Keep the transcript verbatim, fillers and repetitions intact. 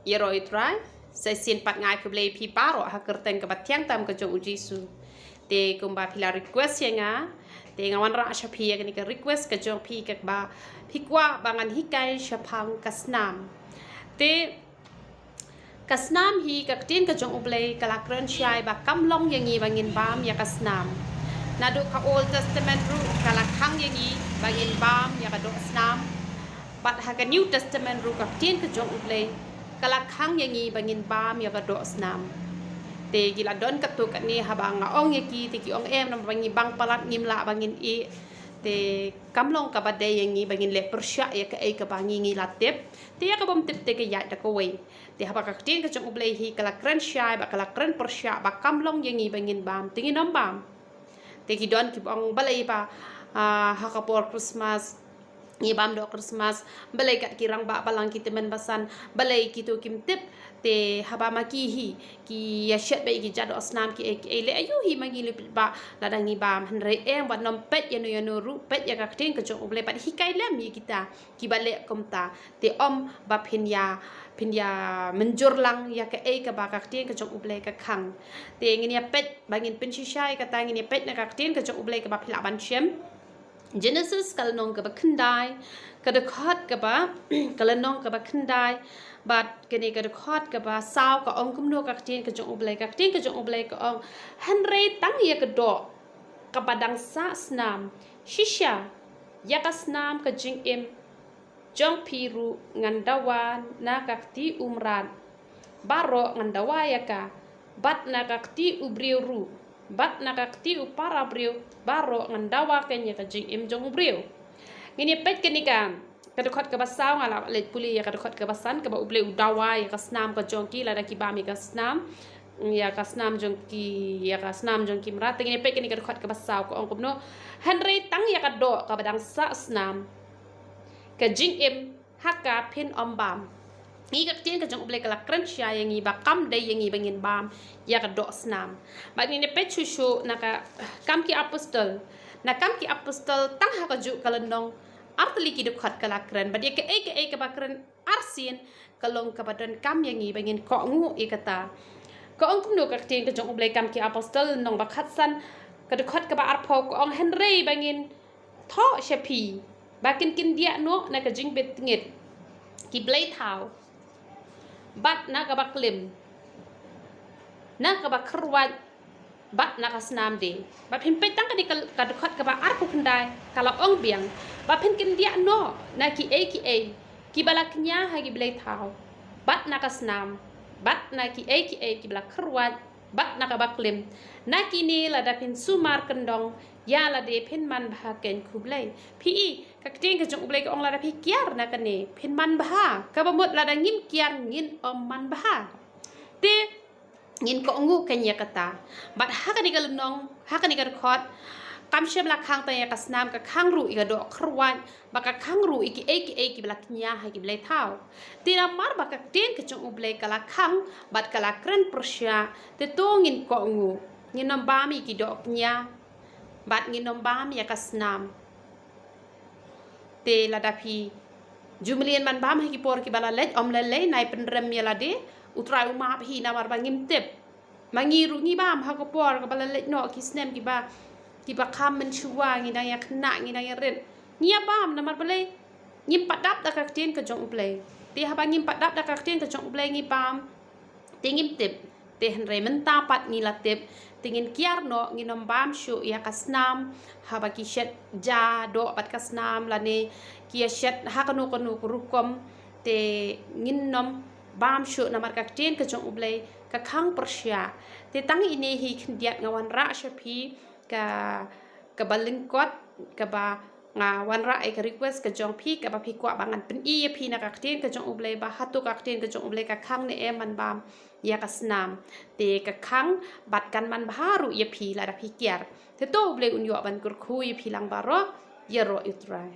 Ïaroh ïa u Trai. Sa shisien pat nga ai khublei ïa phi baroh ha ka kyrteng kaba thiang tam ka jong u Jisu. Te kumba phi la request ïa nga, te nga wanrah sha phi ïa kane ka request ka jong phi kaba phi kwah ba ngan hikai shaphang ka snam. Te ka snam hi ka ktien ka jong U Blei ka la kren shai ba kam long ïa ngi ba ngin bam ïa ka snam. Naduh ka Old Testament ruh ka la khang ïa ngi ba ngin bam ïa ka doh snam. Bad ha ka New Testament ruh ka ktien ka jong U Blei ka la khang ïa ngi ba ngin bam ïa ka doh snam. Te ki la don katto katne haba nga ong ïa ki, te ki ong em namar ba ngi bang palat ngim lah ba ngin ïeh. Te kam long kaba dei ïa ngi ba ngin leh pyrshah ïa kaei kaba ngi ngi la tip. Te ïa ka bym tip te ka ïaid da kawei. Te haba ka ktien ka jong U Blei hi ka la kren shai bad ka la kren pyrshah ba kam long ïa ngi ba ngin bam, te ngin ym bam. Te ki don kiba ong balei ba, ah, ha ka por Christmas ngi bam doh Christmas, balei kat ki rangbah balang, ki tymmen basan, balei kito kim tip. Te haba ma ki hi ki ïa shet beit ïa ki jait doh snam kiei kiei, leh aïu hi ma ngi lipit ba lada ngi bam. Hynrei em, wat nym peit ïano ïano ruh, peit ïa ka ktien ka jong U Blei bad hikai lem ïa kita kiba leh kumta. Te ym ba phin ïa, phin ïa mynjur lang ïa kaei kaba ka ktien ka jong U Blei ka khang. Te ngin ïa peit ba ngin pynshisha ïa kata, ngin ïa peit na ka ktien ka jong U Blei kaba phi lah ban shem. Genesis ka lynnong kaba khyndai, ka dkhot kaba, ka lynnong kaba khyndai, bad kane ka dkhot kaba saw ka ong kumno ka ktien ka jong U Blei. Ka ktien ka jong U Blei ka ong, hynrei tang ïa ka doh kaba dang sah snam shisha, ïa ka snam ka jingim jong phi ruh ngan dawa na ka kti u mrad, baroh ngan dawa ïa ka, bad na ka kti u briew ruh, bad na ka kti u para briew, baroh ngan dawa keiñ ïa ka jingim jong u briew. Ngin ïa peit kane ka, ka dkhot kaba saw, nga la leit pule ïa ka dkhot kaba san, kaba U Blei u dawa ïa ka snam ka jong ki lada ki bam ïa ka snam, ïa ka snam jong ki, ïa ka snam jong ki mrad. Te ngin ïa peit kane ka dkhot kaba saw ka ong kumno, hynrei tang ïa ka doh kaba dang sah snam ka jingim ha ka phin ym bam. Ngi, ka ktien ka jong U Blei ka la kren shai ïa ngi ba kam dei ïa ngi ba ngin bam ïa ka doh snam. Bad ngin ïa peit shuh shuh na ka Kam ki Apostol. Na Kam ki Apostol tang ha kajuh ka lynnong, artylli ki dkhot ka la kren. Bad ïa kaei kaei kaba kren arsien ka long kaba donkam ïa ngi ba ngin kohnguh ïa kata. Ka ong kumno ka ktien ka jong U Blei, Kam ki Apostol lynnong ba khatsan, ka dkhot kaba arphew, ka ong, hynrei ba ngin thoh sha phi ba kin kyndiah noh na ka jingbit tngit ki blei thaw, bad na kaba klim, na kaba kyrwat, bad na ka snam de. Bad phin peit tang kane ka, ka dkhot kaba arphew khyndai, ka la ong biang ba phin kyndiah noh na kiei kiei kiba la kñia ha ki blei thaw, bad na ka snam, bad na kiei kiei kiba la kyrwat, bad na kaba klim. Na kine lada phin sumar kyndong ïa lade phin man bha keiñ khublei. Phi i, ka ktien ka jong U Blei ka ong lada phi kiar na kane phin man bha. Kaba mut lada ngim kiar ngin ym man bha. Te ngin kohnguh keiñ ïa kata. Bad ha kane ka lynnong, ha kane ka dkhot, kam shym la khang tang ïa ka snam, ka khang ruh ïa ka doh kyrwat, bad ka khang ruh ïa kiei kiei kiba la kñia ha ki blei thaw. Te namar ba ka ktien ka jong U Blei ka la khang bad ka la kren pyrshah, te to ngin kohnguh, ngin ym bam ïa ki doh kñia, bad ngin ym bam ïa ka snam. Te lada phi ju mlien ban bam ha ki por kiba la leit, ym lei lei, nai pynrem ïa lade, U Trai u map hi namar ba ngim tip. Ma ngi ruh ngi bam ha ka por kaba la leit noh, ki snem kiba, kiba kham mynshuwa, ngi dang ïa khynnah, ngi dang ïa rit, ngi ïa bam namar balei? Ngim pat dap da ka ktien ka jong U Blei. Te haba ngim pat dap da ka ktien ka jong U Blei ngi bam, te ngim tip. Te hynrei mynta pat ngi la tip, te ngin kiar noh, ngin ym bam shuh ïa ka snam. Haba ki shet ja doh bad ka snam lane ki ïa shet ha kano kano ka rukom, te ngin ym bam shuh namar ka ktien ka jong U Blei ka khang pyrshah. Te tang ine hi khyndiat nga wanrah sha phi ka, kaba lyngkot, kaba nga wanrah ïa ka request ka jong phi, kaba phi kwah ba ngan pyni ïa phi na ka ktien ka jong U Blei, ba hato ka ktien ka jong U Blei ka khang ne em ban bam ïa ka snam. Te ka khang bad kan man bha ruh ïa phi lada phi kiar. Te to U Blei un ïoh ban kyrkhu ïa phi lang baroh. Ïaroh ïa U Trai.